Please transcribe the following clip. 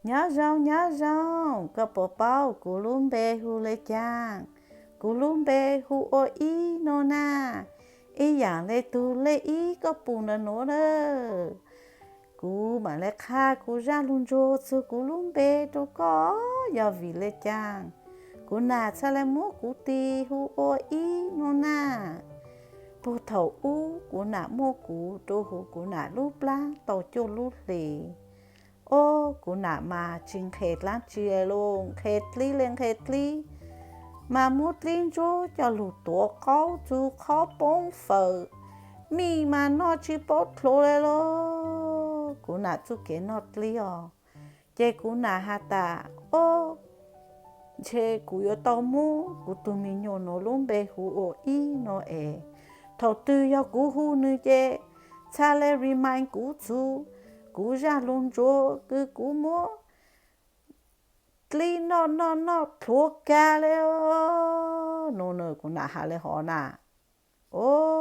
Nyob zoo, nyob zoo, koj puas paub kuv lub npe hu le caag? Kuv lub npe hu ua Ib no na, ib yaam le tug lej ib koj pum ntawm nuav lawm. Kuv maam le qha kuv zaaj lug ntsuag txug kuv lub npe rua koj, yog vim le caag kuv nam txhaj le muab kuv tis hu ua Ib no na. Puag thaum ub kuv nam muaj kuv rua huv kuv nam lub plab tau cuaj lub hlis. Ob, kuv nam mas tsi nqhes dlaab tsi lug, nqhes dlib le nqhes dlib, mas muab dlib ntsuab coj lug tuav qaub txug qhob poob fawm, mij mas noj tsi paub dlhuav le lauj. Kuv nam txuj kev noj dlib os, ces kuv nam has tas, Ob, ntshe kuv yuav tau muab kuv tug me nyuam nuav lub npe hu ua Ib no es, thaum twg yog kuv hu nws ces txhaj le remind kuv txug kuv zaaj lug ntsuag kws kuv muab dlib noj noj noj dlhuav kag le. Nuav kuv nam has le hov na. Ob,